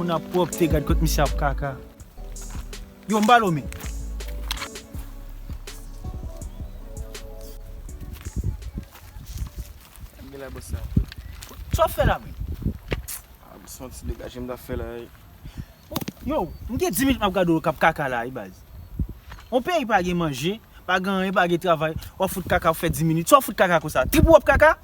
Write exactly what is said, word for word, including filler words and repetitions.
Nan pwòpte, gad kot misye ap kaka. Yo, m ba l men. Gade la, bòs la. Sa w ap fè la menm? Ah, se yon ti degaje m t ap fè la, wi. Yo, m gen dis minit m ap gade w k ap kaka la, wi, baz. Yon peyi pa gen manje, pa gen anyen, pa gen travay, w ap fout kaka, w ap fè dis minit. Sa w ap fout kaka konsa? Trip ou w ap kaka?